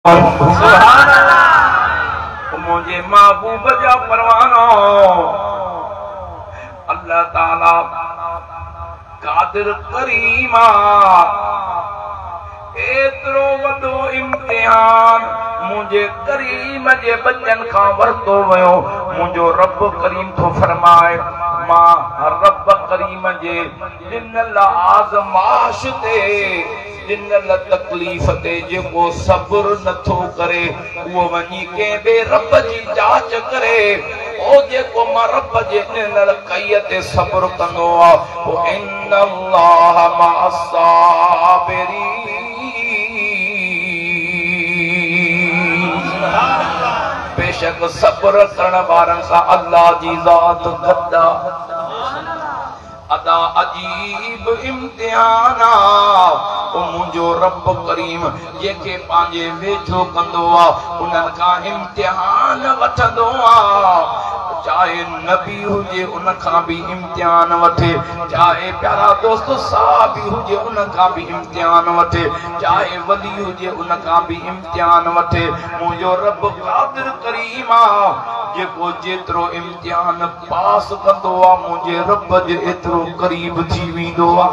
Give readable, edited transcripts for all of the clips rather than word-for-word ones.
سبحان الله منهنجي محبوب جا پروانو الله تعالي قادر ڪريم آ ايترو وڏو امتحان منهنجي ڪريم جي ٻچن کان ورتو ويو منهنجو رب ڪريم ٿو فرمائي مان رب ڪريم جي ڏنل آزمائش تي ڏنل تڪليف تي جيڪو صبر نه ٿو ڪري اهو وڃي ڪنهن ٻئي رب جي جاچ ڪري. او جيڪو مان رب جي ڏنل ڪئي تي صبر ڪندو آ پوء ان الله مع الصابرين. بيشڪ صبر ڪرڻ وارن سان الله جي ذات گڏ آ. ادا عجيب امتحان آ او منهنجو رب ڪريم جنهن کي پنهنجي ويجهو ڪندو آ انهن کان امتحان وٺندو آ چاهي نبي هجي ان کان به امتحان وٺي چاهي پيارا دوست صحابي هجي ان کان به امتحان وٺي چاهي ولي هجي ان کان به امتحان وٺي منهنجو رب قادر ڪريم آ جيڪو جيترو امتحان پاس ڪندو آ منهنجي رب جي ايترو قريب ٿي ويندو آ.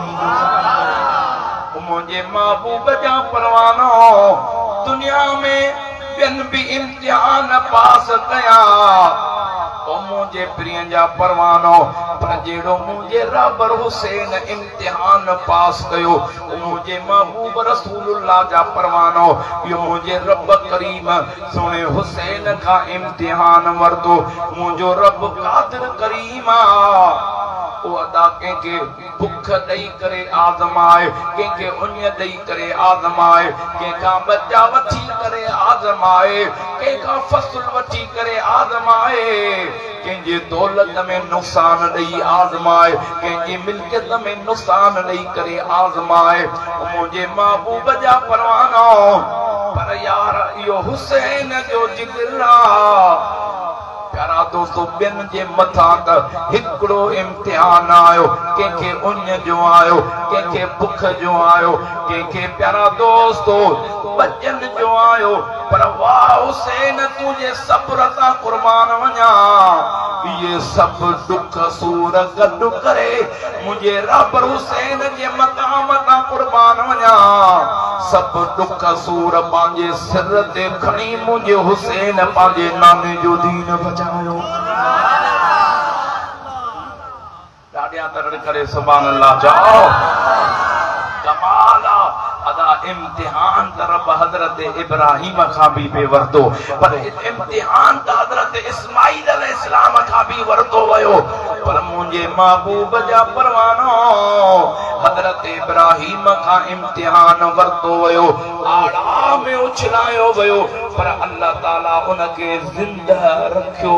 منهنجي محبوب جا پروانو دنيا ۾ ٻين به امتحان پاس ڪيا او منهنجي پرين جا پروانو پر جهڙو منهنجي رهبر حسين امتحان پاس ڪيو او منهنجي محبوب رسول الله جا پروانو اهو منهنجي رب ڪريم سهڻي حسين کان امتحان ورتو منهنجو رب قادر ڪريم آ او ادا ڪنهن کي بک ڏئي ڪري آزمائي ڪنهن کي اڃ ڏئي ڪري آزمائي ڪنهن کان ٻچا وٺي ڪري آزمائي ڪنهن کان فصل وٺي ڪري آزمائي ڪنهن جي دولت ۾ نقصان ڏئي آزمائي ڪنهن جي ملڪيت ۾ نقصان ڏئي ڪري آزمائي منهنجي محبوب جا پروانو پر يار اهو حسين جو جگر آ. پيارا دوستو ٻين جي مٿان ته هڪڙو امتحان آيو ڪنهن کي اڃ جو آيو ڪنهن کي بک جو آيو ڪنهن کي پيارا دوستو ٻچن جو آيو پر واهه حسين تنهنجي صبر تان قربان وڃان اهي سڀ ڏک سور گڏ ڪري منهنجي رهبر حسين جي مقام تان قربان وڃان سڀ ڏک سور پنهنجي سر تي کڻي منهنجي حسين پنهنجي ناني جو دين بچايو. ڏاڍيان ترڙ ڪري سبحان الله چئو. ڪمال آ ادا امتحان ته رب حضرت ابراهيم کان به پئي ورتو پر امتحان ته حضرت اسماعيل عليه السلام کان به ورتو ويو پر منهنجي محبوب جا پروانو حضرت ابراهيم کان امتحان ورتو ويو آڙاهه ۾ اڇلايو ويو پر الله تعالي ان کي زنده رکيو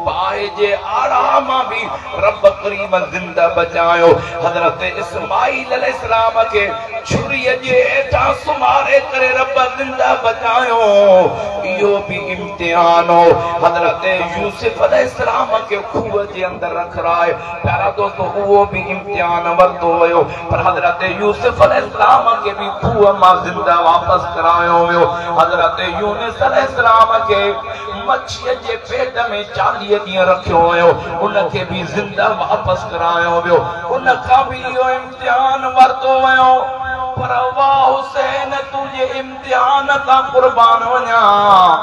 باهه جي آڙاهه مان به رب ڪريم زنده بچايو. حضرت اسماعيل عليه السلام کي ڇريء جي هيٺان سمهاري ڪري رب زنده بچايو. اهو به امتحان هو. حضرت يوسف عليه السلام کي کوهه جي اندر رکرائي پيارا دوستو اهو به امتحان ورتو ويو پر حضرت يوسف عليه السلام کي به کوهه مان زنده واپس ڪرايو ويو. حضرت يونس عليه السلام کي مڇيء جي پيٽ ۾ چاليهه ڏينهن رکيو ويو، ان کي به زنده واپس ڪرايو ويو، ان کان به اهو امتحان ورتو ويو، پر واهه حسين تنهنجي امتحان تان قربان وڃان،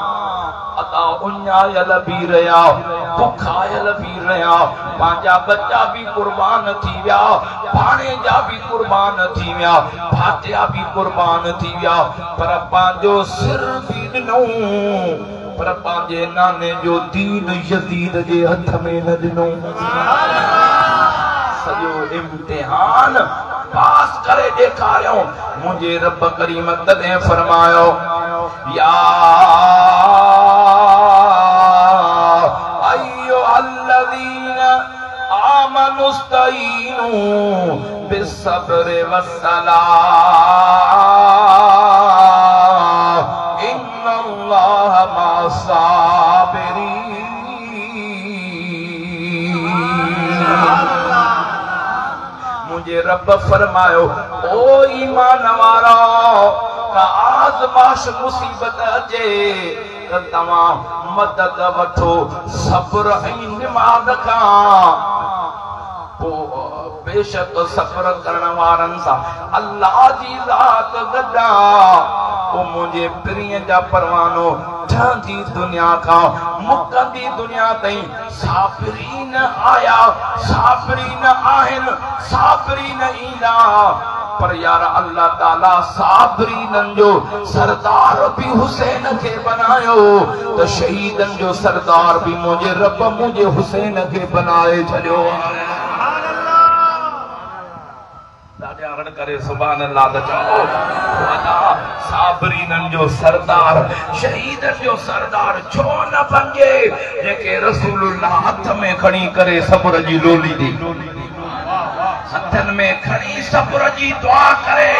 ادا اڃايل به رهيا، بکايل به رهيا، پنهنجا ٻچا به قربان ٿي ويا، ڀاڻيجا به قربان ٿي ويا، ڀائٽيا به قربان ٿي ويا، پر پنهنجو سر به ڏنئون. پر پنهنجي ناني جو دين يزيد جي هٿ ۾ نه ڏنو. سڄو امتحان پاس ڪري ڏيکاريائون. منهنجي رب ڪريم تڏهن فرمايو، يا ايها الذين آمنوا استعينوا بالصبر والصلاة ان الله مع الصابرين. منهنجي رب فرمايو، او ايمان وارؤ! ڪا آزمائش मुसीबत अचे त तव्हां मदद वठो सब्र ऐं निमाज़ खां। पोइ बेशक सब्र करण वारनि सां अल्लाह जी ज़ात गॾु आहे। पोइ मुंहिंजे परींअ जा परवानो ठहंदी दुनिया खां मुकंदी दुनिया ताईं साबरीन आया, साबरीन आहिनि, साबरीन ईंदा। पर यार अल्लाह ताला साबरीननि जो सरदार बि हुसैन खे बनायो त शहीदनि जो सरदार बि मुंहिंजे रब मुंहिंजे हुसैन खे बनाए छॾियो आहे। करे सुभान अल्लाह त चओ साबरीननि जो सरदार शहीदनि जो सरदार छो न बणिजे जेके रसूलुल्लाह हथ में खणी करे सब्र जी लोली ॾे, हथनि में खणी सब्र जी दुआ करे।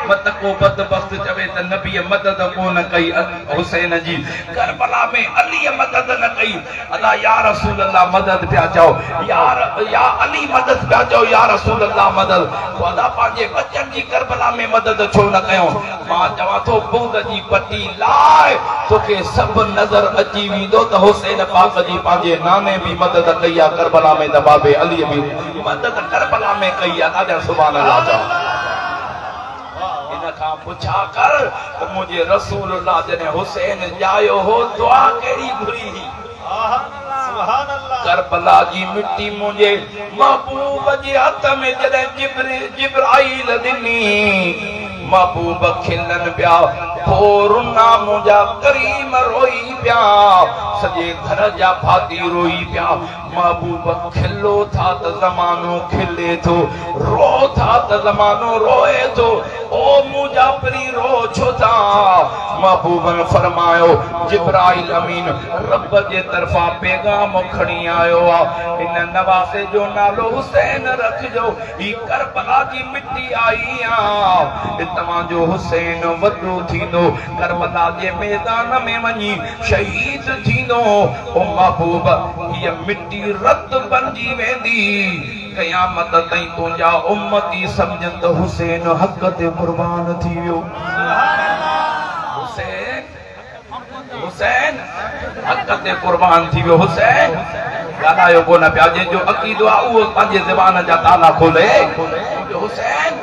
मत को बदबख्त चवे त नबीअ मदद कोन कई हुसैन जी, करबला में अली मदद न कई। अदा या रसूल अल्लाह मदद पिया चओ, यार या अली मदद पिया चओ, या रसूल अल्लाह मदद। पोइ अदा पंहिंजे बच्चनि जी करबला में मदद छो न कयो? मां चवां थो बूंद जी पट्टी लाइ तोखे सभु नज़र अची वेंदो त हुसैन पाक जी पंहिंजे नाने बि मदद कई आहे करबला में, त बाबे अली बि मदद करबला में कई आहे। ॾाढा सुभान अल्लाह चओ। खां पुछा कर त मुंहिंजे रसूलुल्लाह जॾहिं हुसैन ॼायो हो दुआ कहिड़ी घुरी हुई? करबला जी मिट्टी मुंहिंजे महबूब जे हथ में जॾहिं जिब्राइल ॾिनी, महबूब खिलनि पिया, पोइ मुंहिंजा करीम रोई पिया, सॼे घर जा भाती रोई पिया। महबूब खिलो था त ज़मानो खिले थो, रो था त ज़मानो रोए थो। ओ मुंहिंजा परी रो छो था? महबूबनि फरमायो जिब्राइल अमीन रब जे तरफ़ां पैगाम खणी आयो आहे, इन नवासे जो नालो हुसैन रखिजो, हीअ करबला जी मिट्टी आई आहे, तव्हांजो हुसैन वॾो थींदो, करबला जे मैदान में वञी शहीद थींदो। ओ महबूब हीअ मिट्टी रत बणिजी वेंदी, क़यामत ताईं तुंहिंजा उम्मती सम्झनि त हुसैन हक़ ते क़ुर्बान थी वियो। हुसैन हुसैन हक़ ते क़ुर्बान थी वियो। हुसैन ॻाल्हायो कोन पिया, जंहिंजो अक़ीदो आहे उहो पंहिंजे ज़बान जा ताला खोले। हुसैन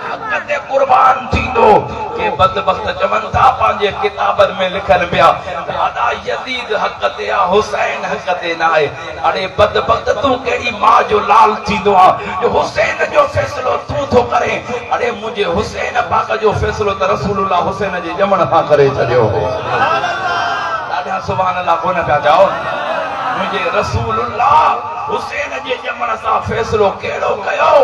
हक़ ते क़ुर्बान थींदो। के बदबख्त चवनि था पंहिंजे किताबनि में लिखनि पिया अदा यज़ीद हक़ ते आहे, हुसैन हक़ ते न आहे। अड़े बदबख्त तूं कहिड़ी मां जो लाल थींदो आहे जो हुसैन जो फ़ैसिलो तूं थो करे? अड़े मुंहिंजे हुसैन पाक जो फ़ैसिलो त रसूलुल्लाह हुसैन जे ॼमण खां करे छॾियो हो। ॾाढा सुभान अल्लाह कोन पिया चओ? मुंहिंजे रसूलुल्लाह हुसैन जे ॼमण सां फ़ैसिलो कहिड़ो कयो?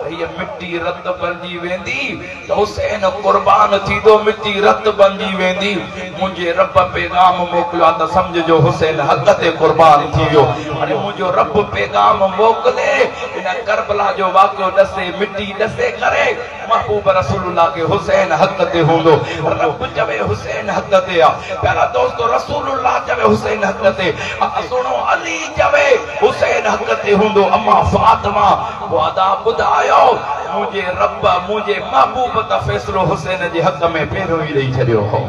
हीअ मिट्टी रत बणिजी वेंदी त हुसैन क़ुर्बान थींदो, मिट्टी रत बणिजी वेंदी। मुंहिंजे रब पैगाम मोकिलियो आहे त सम्झिजो हुसैन हक़ ते क़ुर्बान थी वियो। अरे मुंहिंजो रब पैगाम मोकिले इन करबला जो वाक़ियो ॾसे, मिट्टी ॾसे करे महबूब रसूलुल्लाह खे हुसैन हक़ ते हूंदो। रब चवे हुसैन हक़ ते आहे। प्यारा दोस्तो रसूलुल्लाह चवे हुसैन हक़ ते, सुणो अली चवे हुसैन हक़ ते हूंदो। अम्मा फातिमा पोइ अदा ॿुधायो मुंहिंजे रब मुंहिंजे महबूब त फ़ैसिलो हुसैन जे हक़ में पहिरियों ई ॾेई छॾियो हो।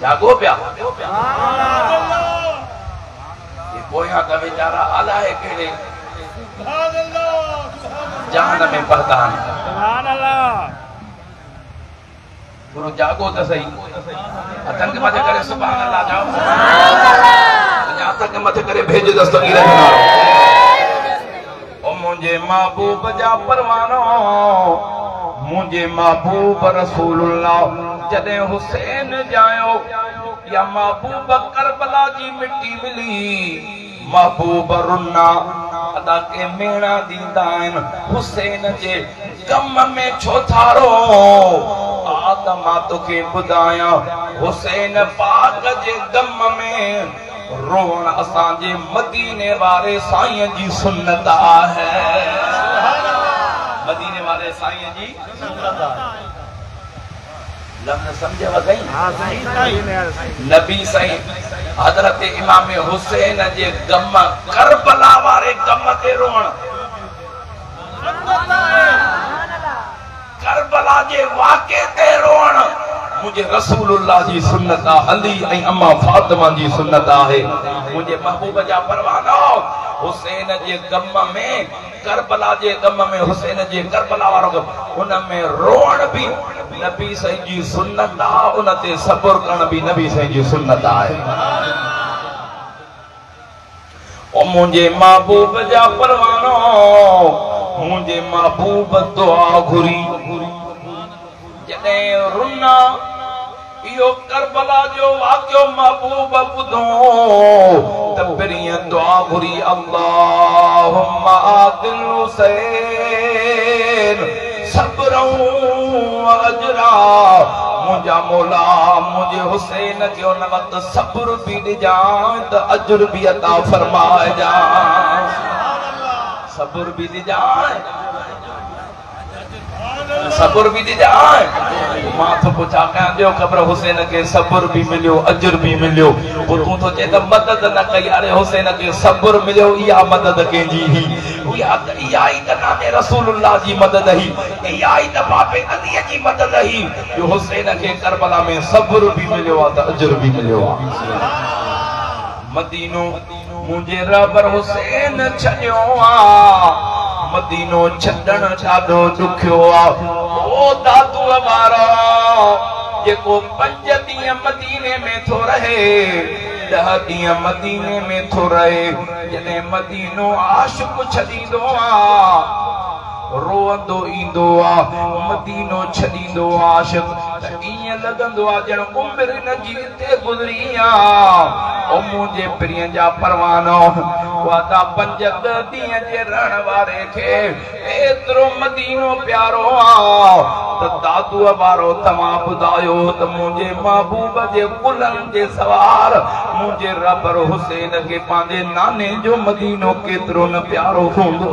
जागो पिया पोयां त वीचारा अलाए कहिड़े जहान में पहुता आहिनि। थोरो जागो त सही, हथनि खे मथे करे सुभान अल्लाह चओ, अञा हथ खे मथे करे भेज दस्तगीर जो नालो। ओ मुंहिंजे महबूब जा परवानो, मुंहिंजे महबूब रसूलुल्लाह जॾहिं हुसैन ॼायो या महबूब करबला जी मिट्टी मिली, महबूब रुना अदा के मेणा ॾींदा आहिनि हुसैन जे गम में छो था रो? आ त मां तोखे ॿुधायां हुसैन पाक जे गम में रोअण असांजे मदीने वारे साईं जी सुन्नत आहे। मदीने वारे साईं जी सुन्नत आहे। लफ्ज़ सम्झव साईं? नबी साईं हज़रत इमाम हुसैन जे गम करबला वारे गम ते रोअण करबला जे वाक़े ते रोअण मुंहिंजे रसूलुल्लाह जी सुन्नत आहे, अली ऐं अम्मा फातिमा जी सुन्नत आहे। मुंहिंजे महबूब जा परवानो हुसैन जे गम में, करबला जे गम में, हुसैन जे करबला वारो गम, उन में रोअण बि नबी साईं जी सुन्नत आहे, उन ते सब्र करण बि नबी साईं जी सुन्नत आहे। ओ मुंहिंजे महबूब जा परवानो, मुंहिंजे महबूब दुआ घुरी जॾहिं रुना इहो करबला जो वाक़ियो महबूब ॿुधो त पहिरीं दुआ घुरी अल्लाहुम्मा आतिल हुसैन सब्रन अजरा। मुंहिंजा मौला मुंहिंजे हुसैन खे उन वक़्तु सब्र बि ॾिजांइ त अजर बि अता फरमाइजांइ, सब्र बि ॾिजांइ, सब्र बि ॾिजांइ। मां थो पुछा कयां ॾियो ख़बर हुसैन खे सब्र बि मिलियो अजर बि मिलियो, पोइ तूं थो चए त मदद न कई। अरे हुसैन खे सब्र मिलियो, इहा मदद कंहिंजी हुई? इहा ई त नाने रसूलुल्लाह जी मदद हुई, इहा ई त बाबे अलीअ जी मदद हुई जो हुसैन खे करबला में सब्र बि मिलियो आहे त अजर बि मिलियो आहे। मदीनो मुंहिंजे रहबर हुसैन छॾियो आहे, मदीनो छॾण ॾाढो ॾुखियो आहे। ओ दादूअ वारो जेको 5 ॾींहं मदीने में थो रहे, 10 ॾींहं मदीने में थो रहे, जॾहिं मदीनो आशिक छॾींदो आहे रोअंदो ईंदो आहे, मदीनो छॾींदो आशिक त ईअं लॻंदो आहे ॼण उमिरि हिन जी हिते गुज़री आहे। ओ मुंहिंजे परींअ जा परवानो, उहा त 5 ॾह ॾींहं जे रहण वारे खे एतिरो मदीनो प्यारो आहे त दादूअ वारो तव्हां ॿुधायो त मुंहिंजे महबूब जे कुलनि जे सवार मुंहिंजे रबर हुसैन खे पंहिंजे नाने जो मदीनो केतिरो न प्यारो हूंदो।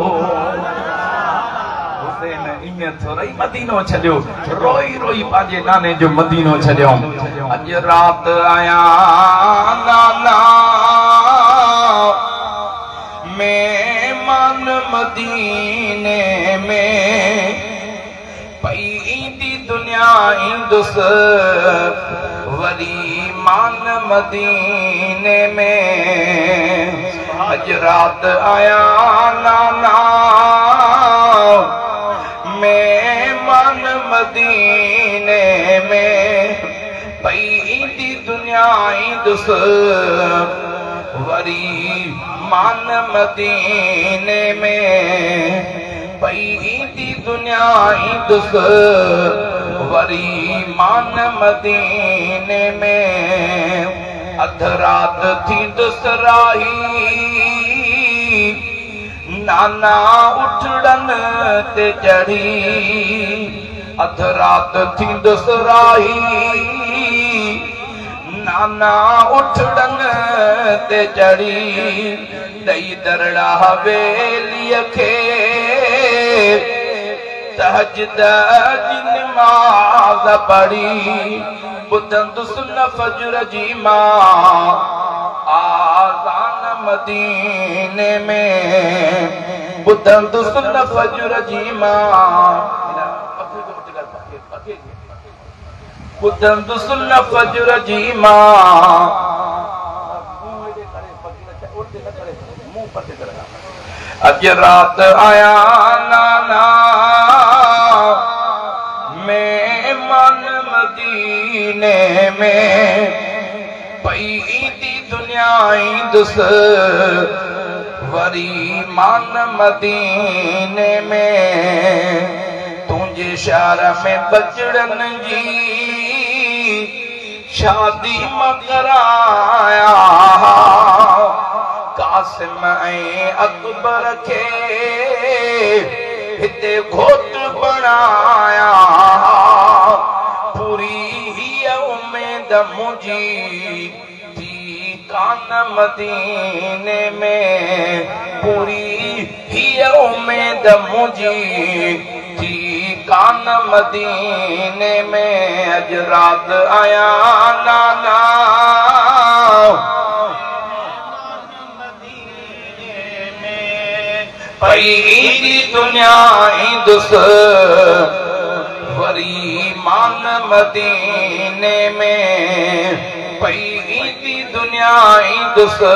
हुसैन ईअं थोरो ई मदीनो छॾियो, रोई रोई पंहिंजे नाने जो मदीनो छॾियो। अॼु राति आया नाना मेहमान मदीने में, पई ईंदी दुनिया ईंदुसि वरी मान मदीने में। अॼु राति आया नाना मेहमान मदीने में, पई ईंदी दुनिया ईंदुसि वरी मान मदीने में, पई ईंदी दुनिया ईंदुसि वरी मान मदीने में। अध राति थींदुसि राही नाना उठड़न ते चढ़ी, अध राति थींदुसि राही नाना उठड़न ते चढ़ी, ॾेई दरड़ा हवेलीअ खे तहज्जुद जी नमाज़ पढ़ी, ॿुधंदुसि न फज्र जी मां आज़ान मदीने में, ॿुधंदुसि न फज्र जी मां, ॿुधंदुसि न फज्र जी मां। अॼु राति आया नाना मेहमान मदीने में, पई ईंदी दुनिया ईंदुसि वरी मान मदीने में। तुंहिंजे शहर में बचड़नि जी शादी मां कराया, कासिम ऐं अकबर खे हिते घोट बणाया, पूरी हीअ उमेद मुंहिंजी थी कान मदीने में, पूरी हीअ उमेद मुंहिंजी थी कान मदीने में। अॼु राति आया नाना पई ईंदी दुनिया ईंदुसि वरी मान मदीने में पई ईंदी दुनिया ईंदुसि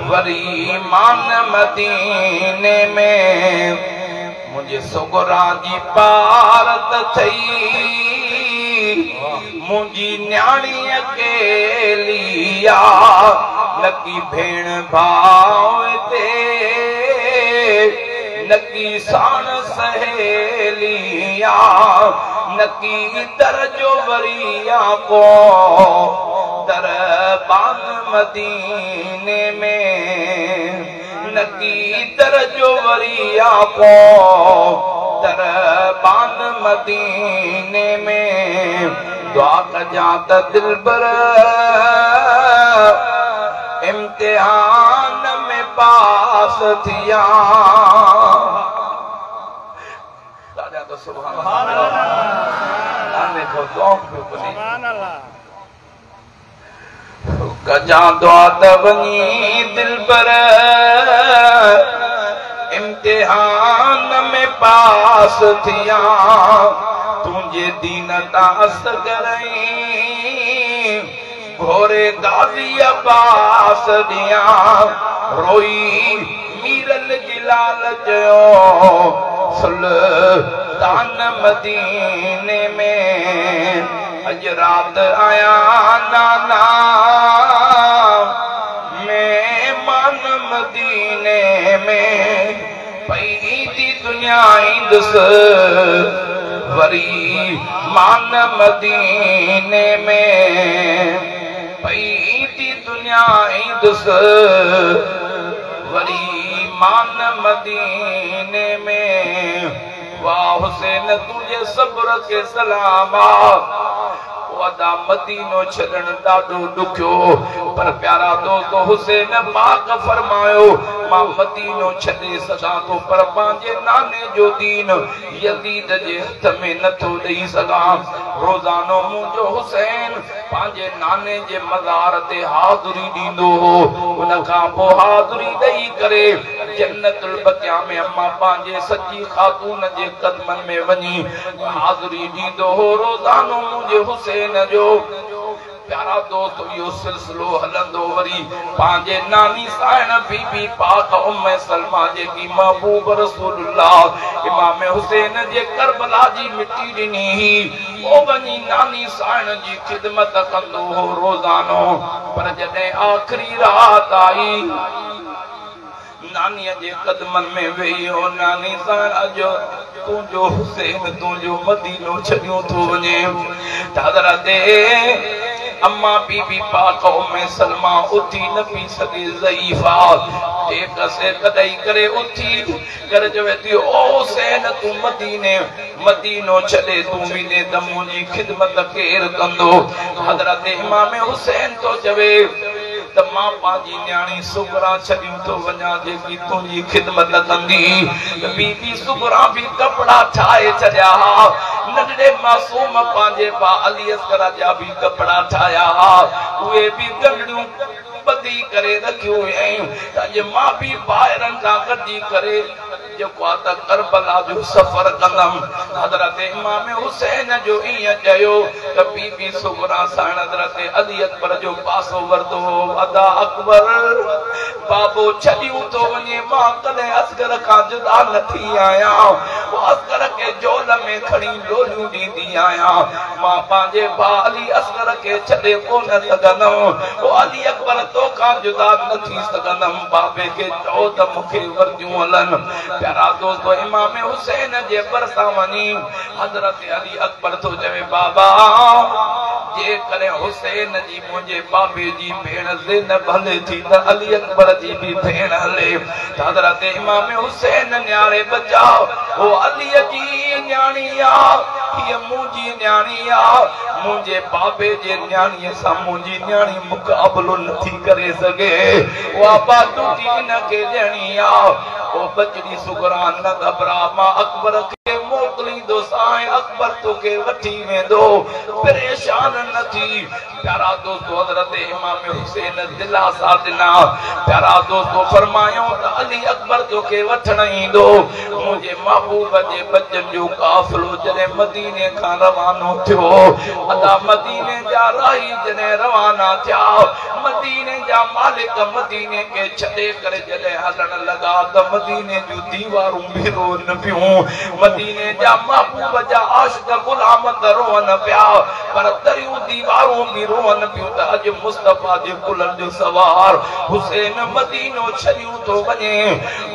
वरी मान मदीने में मुंहिंजे सुगरा जी पारत थई मुंहिंजी न्याणी अकेली आ नकी भेण भाउ ते नकी साण सहेली आ नकी दर जो वरी आ को दरबान मदीने में नकी दर जो वरी आ को दरबान मदीने में दुआ कजां त दिलबर इम्तिहान में पास थिया। तो सुभान अल्लाह कजां दुआ त वञी दिलबर इम्तिहान में पास थिया तुंहिंजे दीन तां असगर घोरे गाज़ी अब्बास ॾियां रोई मीरल जिलाल चयो सुल्तान मदीने में अॼु राति आया नाना मेहमान मदीने में पई ईंदी दुनिया ईंदुसि वरी मान मदीने में पई ईंदी दुनिया ईंदुसि वरी मान मदीने में। वाह हुसैन तुंहिंजे सब्र खे सलाम आ। अदा मदीनो छॾणु ॾाढो ॾुखियो पर प्यारा दोस्त हुसैन पाक फरमायो मां मदीनो छॾे सघां थो पर पंहिंजे नाने जो दीन यज़ीद जे हथ में नथो ॾेई सघां। रोज़ानो मुंहिंजो हुसैन पंहिंजे नाने जे मज़ार ते हाज़िरी ॾींदो हो। उन खां पोइ हाज़िरी ॾेई करे जन्नतुल बकिया में अम्मा पंहिंजे सची खातून जे कदमनि में वञी हाज़िरी ॾींदो हो। रोज़ानो मुंहिंजे हुसैन जो प्यारा दोस्त इहो सिलसिलो हलंदो वरी पंहिंजे नानी साइण बीबी पाक उम्मे सलमा जेकी महबूब रसूलुल्लाह इमाम हुसैन जे करबला जी मिट्टी ॾिनी हुई उहो वञी नानी साइण जी ख़िदमत कंदो हो रोज़ानो। पर जॾहिं आख़िरी राति आई नानीअ जे कदमनि में वेही हो नानी साइण अॼु तुंहिंजो हुसैन तुंहिंजो मदीनो छॾियो थो वञे। त हज़रत अम्मा बीबी पाक उम्मे सलमा उथी न पी सघे ज़ईफ़ा टेक सेक ॾेई करे उथी करे चवे थी ओ हुसैन तूं मदीने मदीनो छॾे तूं वेंदे त मुंहिंजी ख़िदमत केरु कंदो। हज़रत इमाम हुसैन थो चवे त मां पंहिंजी न्याणी सुगरा छॾियूं थो वञा जेकी तुंहिंजी ख़िदमत कंदी। त बीबी सुगरा बि कपिड़ा ठाहे छॾिया हा। नंढड़े मासूम पंहिंजे भाउ अली असगर जा बि कपिड़ा ठाहिया हा। उहे बि ॻंढड़ियूं ॿधी करे रखियूं हुयूं त अॼु मां बि ॿाहिरनि सां गॾिजी करे जेको आहे त करबला जो सफ़र कंदमि। हज़रत इमाम हुसैन जो ईअं चयो त बीबी सुगरा सां हज़रत अली अकबर जो पासो वरितो हो। अदा अकबर बाबो छॾियूं थो वञे मां कॾहिं असगर खां जुदा न थी आहियां। असगर खे झोल में खणी लोलियूं ॾींदी आहियां। मां पंहिंजे भाउ अली असगर खे छॾे कोन सघंदमि। अली अकबर तोखां जुदा न थी सघंदमि। बाबे खे चओ त मूंखे वर्दियूं हलनि। प्यारा दोस्त इमाम हुसैन जे भरिसां वञी हज़रत अली अकबर थो चवे बाबा जेकॾहिं हुसैन जी मुंहिंजे बाबे जी भेण ज़ैनब हले थी त अली अकबर जी बि भेण हले। त हज़रत इमाम हुसैन न्यारे बचाओ हो अली जी न्याणी आहे हीअ मुंहिंजी न्याणी आहे। मुंहिंजे बाबे जे न्याणीअ सां मुंहिंजी न्याणी मुक़ाबिलो नथी करे सघे। उहा बादूटी हिनखे ॾियणी आहे। ओ बचड़ी सुगरा न घबरा मां अकबर खे मोकिलींदोसांइ। اڪبر توکي وٺي ويندو، پريشان نه ٿي. پيارا دوستو حضرت امام حسين دلاسا ڏنا. پيارا دوستو فرمايائون ته علي اڪبر توکي وٺڻ ايندو. منهنجي محبوب جي ٻچن جو قافلو جڏهن مديني کان روانو ٿيو، ادا مديني جا راهي جڏهن روانا ٿيا، مديني جا مالڪ مديني کي ڇڏي ڪري جڏهن هلڻ لڳا ته مديني جون ديوارون به روئن پيون، مديني جا محبوب جا عاشق غلام ته روئن پيا، پر دريون ديوارون به روئن پيون ته اڄ مصطفيٰ جي ڪلهن جو سوار حسين مدينو ڇڏيون ٿو وڃي.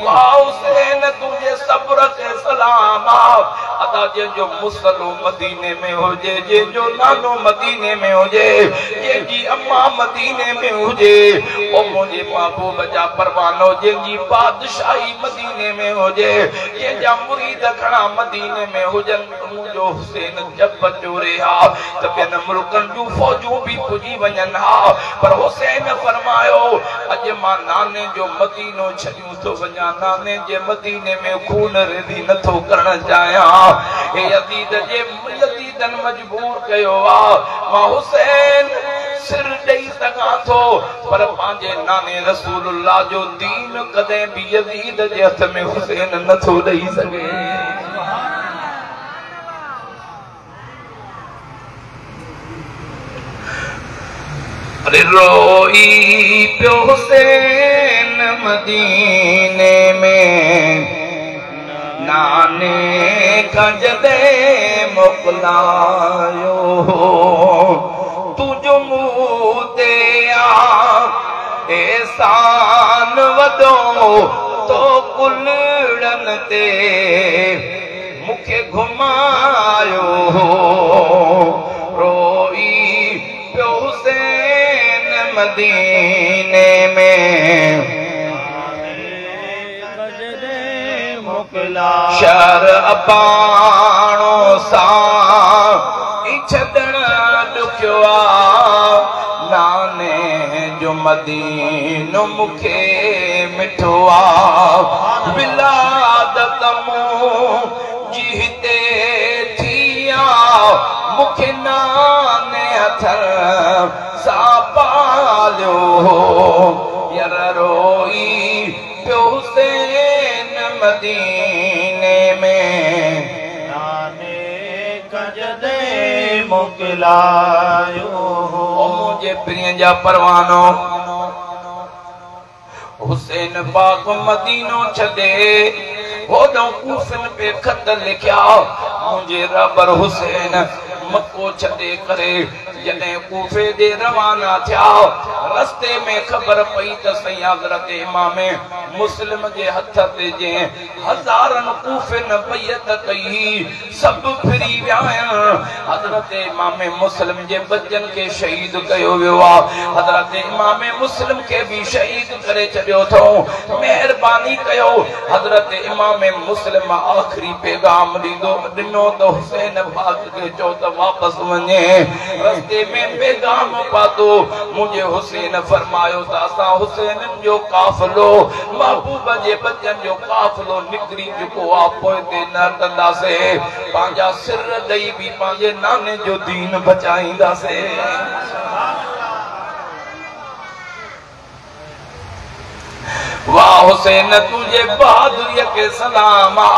واهه حسين تنهنجي صبر کي سلام آ. ادا جنهن جو مصلو مديني ۾ هجي، جنهن جو نانو مديني ۾ هجي، جنهن جي اما مديني ۾ هجي، او منهنجي محبوب جا پروانو جنهن جي بادشاهي مديني ۾ هجي، جنهن جا مريد گهڻا مديني ۾ هجن، منهنجو حسين چپ چوري ها ته ٻين ملڪن جون فوجون به پڄي وڃن ها، پر حسين فرمايو، اڄ مان ناني جو مدينو ڇڏيون ٿو وڃان، ناني جي مديني ۾ خون ريزي نه ٿو ڪرڻ چاهيان، هي يزيد جي يزيدن مجبور ڪيو آ، مان حسين سر ڏئي سگهان ٿو، پر پنهنجي ناني رسول الله جو دين ڪڏهن به يزيد جي هٿ ۾ حسين نه ٿو ڏئي سگهي. اري روئي پيو حسين مديني ۾، ناني کان جڏهن موڪلايو، تنهنجو مون تي آ احسان وڏو، تو ڪلڙن تي مون کي گهمايو. روئي پيو حسين مديني ۾، شهر اباڻو سان ڇڏڻ ڏکيو آ، ناني جو مدينو مون کي مٺو آ. ولادت مون جي هتي ٿي آ، مون کي ناني هٿن سان پاليو. يار روئي پيو حسين مديني ۾، ناني کان جڏهن موڪلايو. او منهنجي پرينءَ جا پروانو، حسين پاڪ مدينو ڇڏي هوڏو ڪوفن پي خط لکيا. منهنجي رهبر حسين مڪو ڇڏي ڪري جڏهن ڪوفي ڏي روانا ٿيا، رستي ۾ خبر پئي ته سائين حضرت امام مسلم جي هٿ تي جنهن هزارن ڪوفن بيعت ڪئي سڀ ڦري ويا آهن. حضرت امام مسلم جي ٻچن کي شهيد ڪيو ويو آ، حضرت امام مسلم کي به شهيد ڪري ڇڏيو اٿئون، مهرباني ڪيو. حضرت امام مسلم آخري پيغام ڏيندو ڏنو ته حسين پاڪ کي چئو ته واپس وڃي. رستي ۾ پيغام پاتو، منهنجي حسين فرمايو ته اسان حسينن جو قافلو، محبوب جي ٻچن جو قافلو نڪري چڪو آ، پوئتي نه هٽنداسين، پنهنجا سر ڏئي به پنهنجي ناني جو دين بچائينداسين. واهه حسين تنهنجي بهادريء کي سلام آ.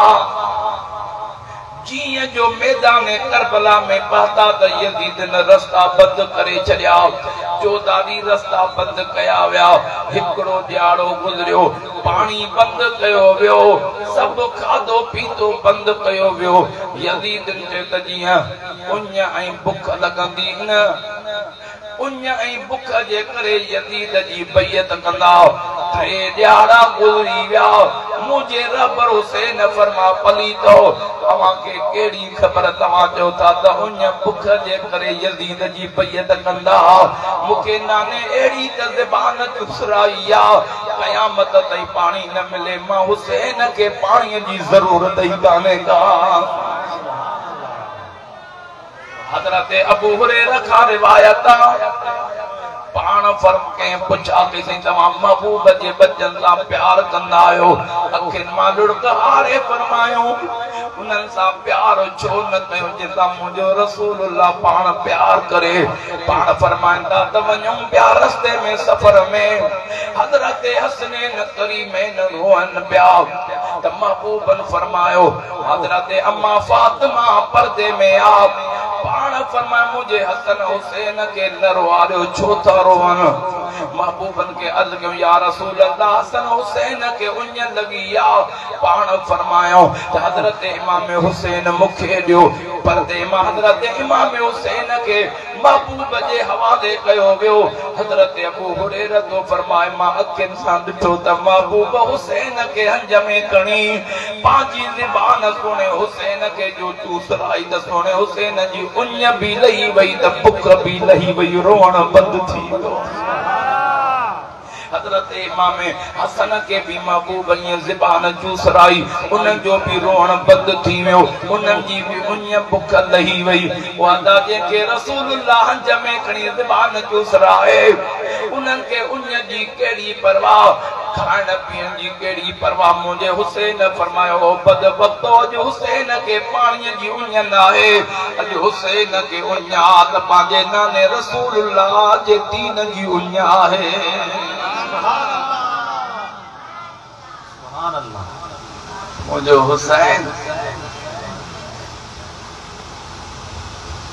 جيئن جو ميدان ڪربلا ۾ پهتا ته يزيدن رستا بند ڪري ڇڏيا، چوڌاري رستا بند ڪيا ويا. هڪڙو ڏهاڙو گذريو، پاڻي بند ڪيو ويو، سڀ کاڌو پيتو بند ڪيو ويو. يزيدن چيو ته جيئن اڃ ۽ بک لڳندي نه، اڃ ۽ بک جي ڪري يزيد جي بيعت ڪندا. ٽي ڏهاڙا گذري ويا، منهنجي رهبر حسين فرما پليتو، اوهان کي ڪهڙي خبر، توهان چئو ٿا ته اڃ بک جي ڪري يزيد جي بيعت ڪندا، مون کي ناني اهڙي ته زبان چسرائي آ، قيامت تائين پاڻي نه ملي، مان حسين کي پاڻيء جي ضرورت ئي ڪانهي ڪا. حضرت ابو هريره کان روايت آ، پاڻ فرم ڪنهن پڇا ڪئي سائين توهان محبوب جي ٻچن سان پيار ڪندا آهيو؟ اکين مان لڙڪ هاري فرمايو، उन्हनि सां प्यार छो न कयो जंहिंसां मुंहिंजो रसूलुल्लाह पाण प्यार करे। पाण फरमाइनि था त वञूं पिया रस्ते में सफ़र में, हज़रत हसनैन करीमैन रोअनि पिया त महबूबनि फरमायो हज़रत अम्मा फातिमा पर्दे में आ। पाण फरमायो मुंहिंजे हसन हुसैन खे न रोआरियो, छो था रोअनि? महबूबनि खे अर्ज़ कयो या रसूल अल्लाह हसन हुसैन खे उञ लॻी आहे। पाण फरमायो त हज़रत इमाम हुसैन मूंखे ॾियो। पर्दे मां हज़रत इमाम हुसैन खे महबूब जे हवाले कयो वियो। हज़रत अबू हुरैरा थो फरमाए मां अखियुनि सां ॾिठो त महबूब हुसैन खे हंज में खणी पंहिंजी ज़बान सुणे हुसैन खे जो चूसराई त सुणे हुसैन जी उञ बि लही वई त बुख बि लही वई, रोअण बंदि थी वियो। हज़रत इमाम हसन के भी महबूब ईअं ज़बान चूसराई, उन्हनि जो बि रोअण बंदि थी वियो, उन्हनि जी बि उञ बुख लही वई। उहा जंहिंखे रसूलुल्लाह हंज में खणी ज़बान चूसराए, उन्हनि खे उञ जी कहिड़ी परवाह, खाइण पीअण जी कहिड़ी परवाह। मुंहिंजे हुसैन फरमायो बदबख़्तो अॼु हुसैन खे पाणीअ जी उञ न आहे, अॼु हुसैन खे उञ आहे त पंहिंजे नाने रसूलुल्लाह जे दीन जी उञ आहे। मुंहिंजो हुसैन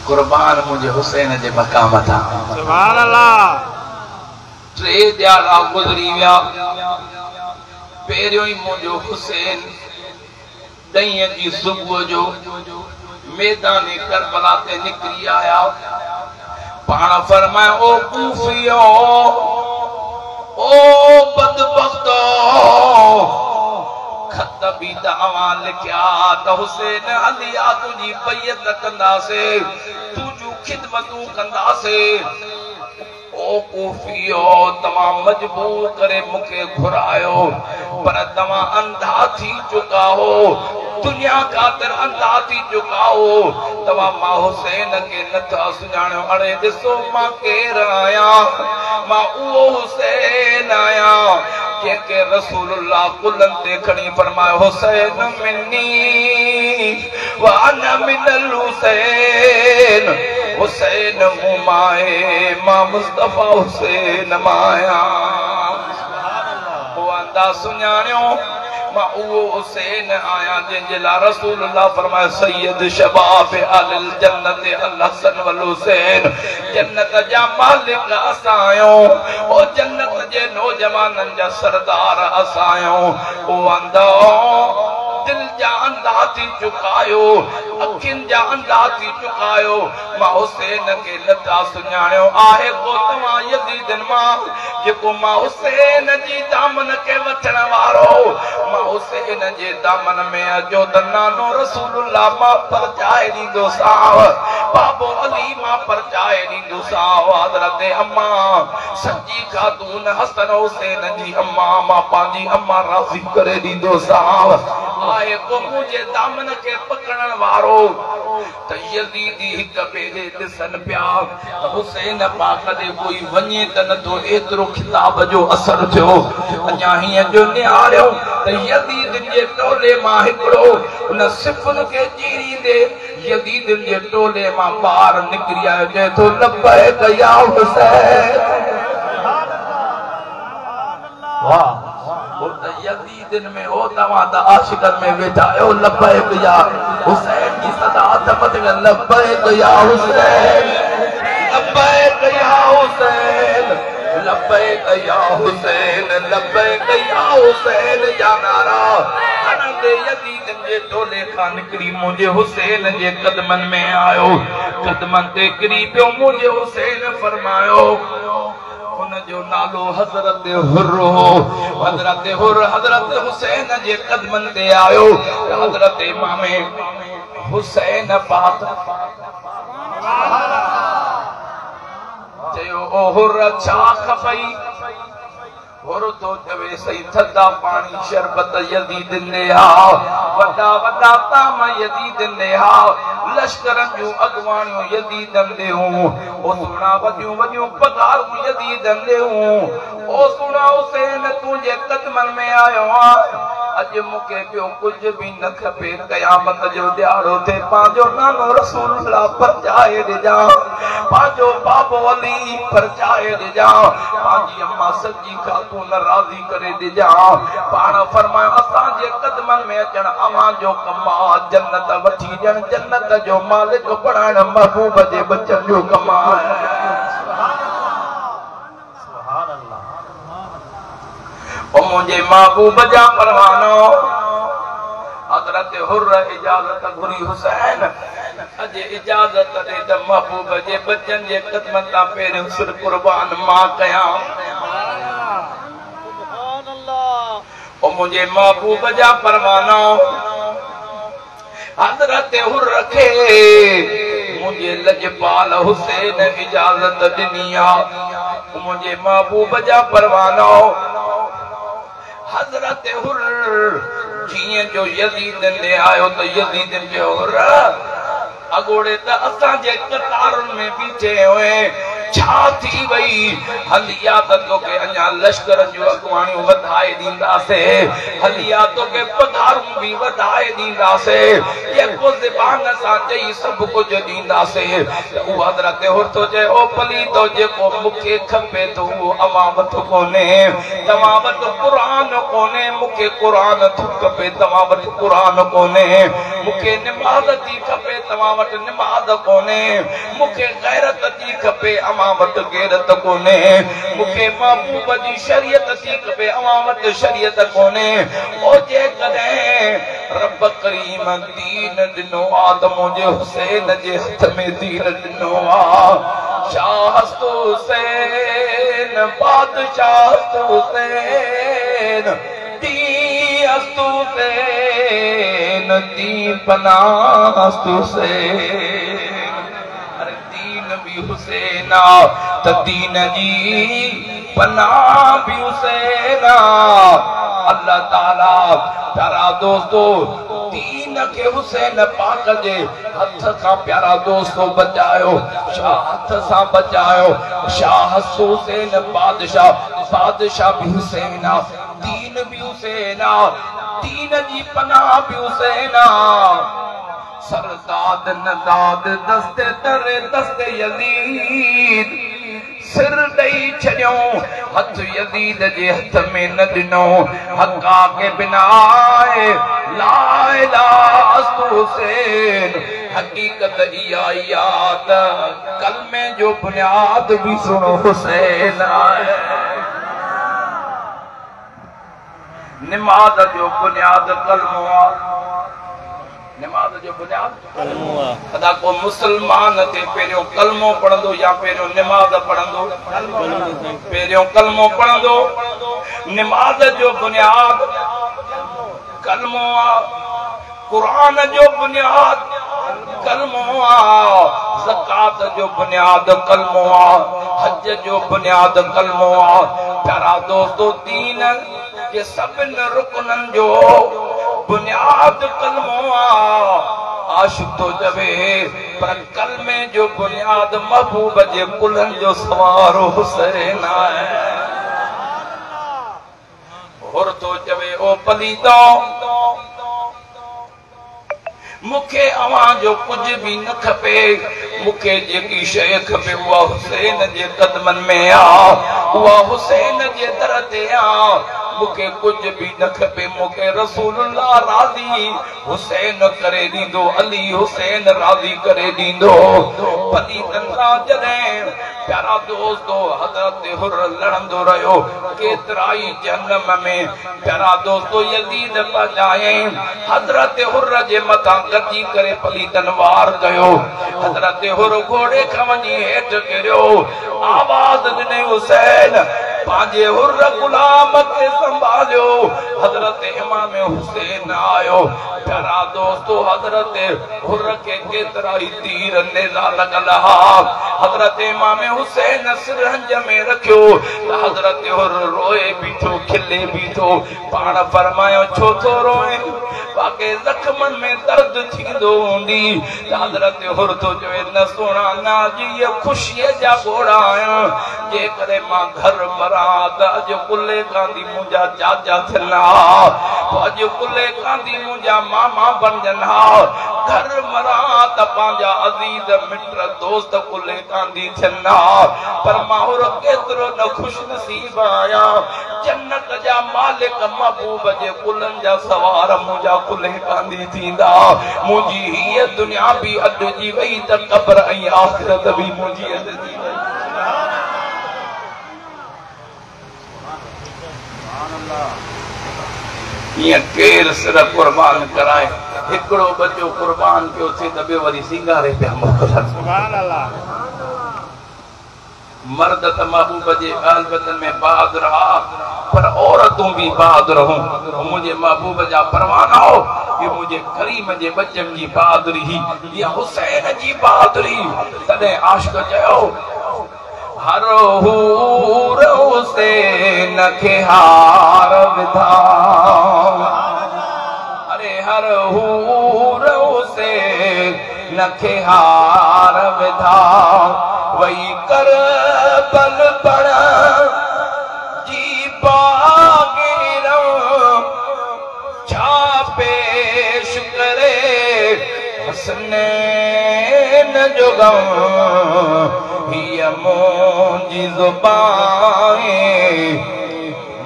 कुर्बान मुंहिंजे हुसैन जे मक़ाम तां। सुभान अल्लाह। टे ॾियारा गुज़री विया, पहिरियों ई मुंहिंजो हुसैन ॾहींअ जी सुबुह जो मैदान करबला ते निकिरी आया। पाण फरमायो ओ कूफियो, ओ बदबख़्तो, ख़त बि त अव्हां लिखिया त हुसैन हली आ, तुंहिंजी बैयत कंदासीं, तुंहिंजूं ख़िदमतूं कंदासीं। ओ कूफियो, तव्हां मजबूर करे मूंखे घुरायो, पर तव्हां अंधा थी चुका हो, दुनिया ख़ातिर अंधा थी चुका हो, तव्हां मां हुसैन खे नथा सुञाणियो। अड़े ॾिसो मां केरु आहियां, मां उहो हुसैन आहियां जंहिंखे रसूलुल्लाह कुलनि ते खणी फरमायो हुसैन मिन्नी व अना मिनल हुसैन, हुसैन मूं मां आहे, मां मुस्तफ़ा हुसैन मां आहियां। उहो अंधा सुञाणियो मां उहो हुसैन आहियां जंहिंजे लाइ रसूलुल्लाह फरमायो सैयद शबाब अहलिल जन्नत अल हसन वल हुसैन, जन्नत जा मालिक असां आहियूं, ओ जन्नत जे नौजवाननि जा सरदार असां आहियूं। उहो अंधो दिल जा अंधा थी चुकायो, अखियुनि जा अंधा थी चुकायो, मां हुसैन खे नथा सुञाणियो। आहे को तव्हां यज़ीदनि मां जेको मां हुसैन जी दामन खे वठण वारो, मां हुसैन जे दामन में अचो त नानो रसूलुल्लाह मां परचाए ॾींदोसांव, बाबो अली मां परचाए ॾींदोसांव, हज़रत अम्मा सच्ची खातून हसन हुसैन जी अम्मा मां पंहिंजी अम्मा राज़ी करे ॾींदोसांव। आहे को मुंहिंजे दामन खे पकड़ण वारो? त यज़ीदी हिक ॿिए ॾे ॾिसनि पिया त हुसैन पाक ॾे कोई वञे त नथो, एतिरो खिताब जो असर थियो। अञा हीअं जो निहारियो त यज़ीद जे टोले मां हिकिड़ो उन सिफ़ुनि खे चीरींदे यज़ीद जे टोले मां ॿाहिरि निकिरी आयो, चए थो लब्बैक या हुसैन। वाह, यज़ीदन में हो तव्हां त आशिकनि में वेठा आहियो। लब्बैक या हुसैन जी सदा अथव, लब्बैक या हुसैन, लब्बैक या हुसैन, लब्बैक या हुसैन, लब्बैक या हुसैन जा नारा हणंदे यज़ीदन जे टोले खां निकिरी मुंहिंजे हुसैन जे कदमनि में आयो, कदमनि ते किरी पियो। मुंहिंजे हुसैन फरमायो, उन जो नालो हज़रत हुर हो, हज़रत हुर हज़रत हुसैन जे कदमनि ते आयो। हज़रत इमाम हुसैन पाक चयो ओ हुर छा खपई? हुर थो चवे सही थधा पाणी शरबत यज़ीद ने हा, वॾा वॾा ताम यज़ीद ने हा, लश्करनि जूं अॻवाणियूं यज़ीदनि ॾे हूं, ओ सुहिणा वॾियूं वॾियूं पघारूं यज़ीदनि ॾे हूं। ओ सुहिणा हुसैन तुंहिंजे कदमनि में आयो आहियां, अॼु मूंखे ॿियो कुझु बि न खपे, क़यामत जो ॾियारो थिए पंहिंजो नानो रसूलुल्लाह परचाए ॾिजां, पंहिंजो बाबो अली परचाए ॾिजां, पंहिंजी अम्मा सॼी खातून राज़ी करे ॾिजां। पाण फरमायो असांजे क़दमनि में अचणु अव्हां जो कमु आहे, जन्नत वठी ॾियणु, जन्नत जो मालिक बणाइण महबूब जे बचनि जो कमु आहे। मुंहिंजे महबूब जा परवानो हज़रत हुर्र इजाज़त घुरी, हुसैन अॼु इजाज़त ॾे त महबूब जे बचनि जे क़दमनि तां पहिरियों सिर कुर्बान मां कयां। ओ मुंहिंजे महबूब जा परवानो हज़रत हुर्र खे मुंहिंजे लजपाल हुसैन इजाज़त ॾिनी आहे। मुंहिंजे महबूब जा परवानो हज़रत हुर्र जीअं जो यज़ीद ने आयो त यज़ीद चयो हुर्र अॻोड़े त असांजे कतारुनि में बीठे हुए, छा थी वई? हलिया त तोखे अञा लश्कर जूं अॻुवाणियूं वधाए ॾींदासीं, हलिया तोखे पघारूं बि वधाए ॾींदासीं, जेको ज़बान सां चई सभु कुझु ॾींदासीं। त उहो हज़रत हुर्र थो चए ओ पलीतो, जेको मूंखे खपे थो उहो अव्हां वटि कोन्हे, तव्हां वटि क़ुर कोन्हे, मूंखे क़ुर थो खपे, तव्हां वटि क़ुर कोन्हे, मूंखे निमाज़ थी खपे, तव्हां वटि निमाज़ कोन्हे, मूंखे ग़ैरत थी खपे, अव्हां वटि ग़ैरत कोन्हे, मूंखे महबूब जी शरीयत थी खपे, अव्हां वटि शरीयत कोन्हे। ओ जेकॾहिं रब करीम दीन ॾिनो आहे त मुंहिंजे हुसैन जे हथ में दीन ॾिनो आहे। शाह हुसैन बादशाह हुसैन दी हुसैन दी पनाह हुसैन। अरे दीन भी हुसैन त दीन जी पनाह भी हुसैन। अल्लाह ताला प्यारा दोस्तो दीन खे हुसैन पाक जे हथ खां प्यारा दोस्तो बचायो, शाह हथ सां बचायो। शाह हुसैन बादशाह, बादशाह भी हुसैन, दीन भी हुसैन, दीन जी पनाह भी हुसैन। सरदाद नदाद दस्ते दरे दस्ते यज़ीद सिर ॾेई छॾियो, हथ यज़ीद जे हथ में न ॾिनो। हक़ा के बिना ला इलाहा हुसैन। हक़ीक़त इहा ई आहे त कलमे जो बुनियाद बि सुहिणो हुसैन आहे। निमाज़ जो बुनियाद कलमो आहे, नमाज़ जो बुनियाद कलमो आहे। अदा को मुसलमान ते पहिरियों कलमो पढ़ंदो या पहिरियों नमाज़ पढ़ंदो? पहिरियों कलमो पढ़ंदो। नमाज़ जो बुनियाद कलमो आहे, क़ुरान जो बुनियाद कलमो आहे, ज़कात जो बुनियाद कलमो आहे, हज जो बुनियाद कलमो आहे। प्यारा दोस्तो दीन के सभिनि रुकननि जो बुनियाद कलमो आहे। आशिक थो चवे पर कलमे जो बुनियाद महबूब जे कुल्हनि जो सवार हुसैन आहे। हुर थो चवे ओ पलीतो, मूंखे अव्हां जो कुझु बि न खपे, मूंखे जेकी शइ खपे उहा हुसैन जे क़दमनि में आहे, उहा हुसैन जे दर ते आहे। मूंखे कुझु बि न खपे, मूंखे रसूलुल्लाह राज़ी हुसैन करे ॾींदो, अली हुसैन राज़ी करे ॾींदो। पलीतनि सां जॾहिं प्यारा दोस्तो हज़रत हुर्र लड़ंदो रहियो केतिरा ई जहन्नम में, प्यारा दोस्तो यज़ीद पहुचायईं हज़रत हुर्र जे मथां गॾी करे पलीतनि वार कयो। हज़रत हुर्र घोड़े खां वञी हेठि किरियो, आवाज़ ॾिनई हुसैन पंहिंजे हुर्र ग़ुलाम खे संभालियो। हज़रत इमाम हुसैन आयो। प्यारा दोस्तो हज़रत हुर्र खे केतिरा ई तीर नेज़ा लॻल हा। हज़रत इमाम हुसैन सिरहंज में रखियो त हज़रत हुर्र रोए बीठो, खिले बीठो। पाण फरमायो छो थो रोए? वाकई ज़ख़्मनि में दर्द थींदो हूंदी। त हज़रत हुर थो चवे न सुहिणा न अॼु इहे ख़ुशीअ जा ॻोढ़ा आहिनि, जेकॾहिं मां घर मरां त अॼु कुले कांदी मुंहिंजा चाचा थियनि हा, पोइ अॼु कुले कांदी मुंहिंजा मामा बणिजनि हा, घर मरां त पंहिंजा अज़ीज़ मिट दोस्त कुले कांदी थियनि हा, पर मां हुर केतिरो न ख़ुशि नसीब आहियां, जन्नत जा मालिक महबूब जे कुलनि जा सवार मुंहिंजा कुले कांदी थींदा। मुंहिंजी हीअ दुनिया बि अॾिजी वई त क़ब्र ऐं आख़िरत बि मुंहिंजी अॾिजी वई। ईअं केरु सिर क़ुर्बान कराए, हिकिड़ो बचो क़ुर्बान कयो थिए त ॿियो वरी सिंगारे पिया मोकिलिनि। मर्द त महबूब जे अहल में बहादुर हा, पर औरतूं बि बहादुर हुऊं। मुंहिंजे महबूब जा परवाना हो, इहो मुंहिंजे करीम जे बचनि जी बहादुरी हुई, इहा हुसैन जी बहादुरी। तॾहिं आशिक चयो हर हूर हुसैन खे हार विधा, अरे हर हूर हुसैन खे हार विधा, वई कर बल बण जी बागिरम छा पेश करे हसनैन जो गम, हीअ मुंहिंजी ज़ुबान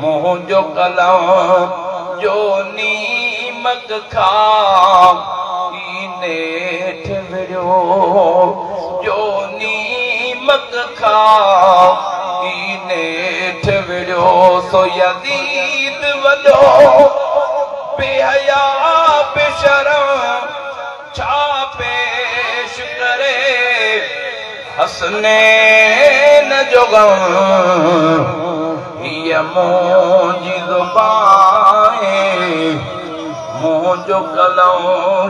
मुंहिंजो कलम जो नीमक खां नेठ विड़ियो, जो नीमक खां नेठ विड़ियो, सो यज़ीद वॾो बेहया बेशरम छा पेश करे हसनैन जो गम, हीअ मुंहिंजी ज़ुबान मुंहिंजो कलम,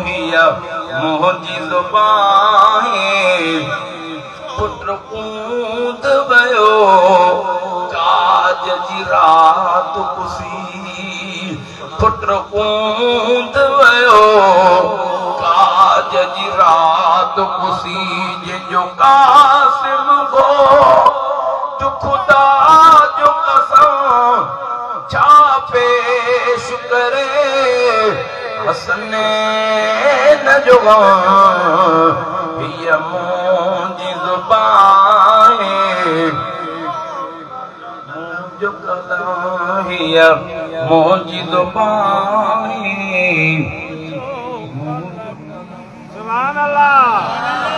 हीअ मुंहिंजी ज़ुबान। पुट कूद वियो काज जी राति कुसी, पुट कूद वियो काज जी राति कुसी, जंहिंजो कासिम गो ख़ुदा जो कसम छा पेश करे हसनैन जो गम, हीअ मुंहिंजी ज़ुबान मुंहिंजो कलम, हीअ मुंहिंजी ज़ुबान। सुभान अल्लाह।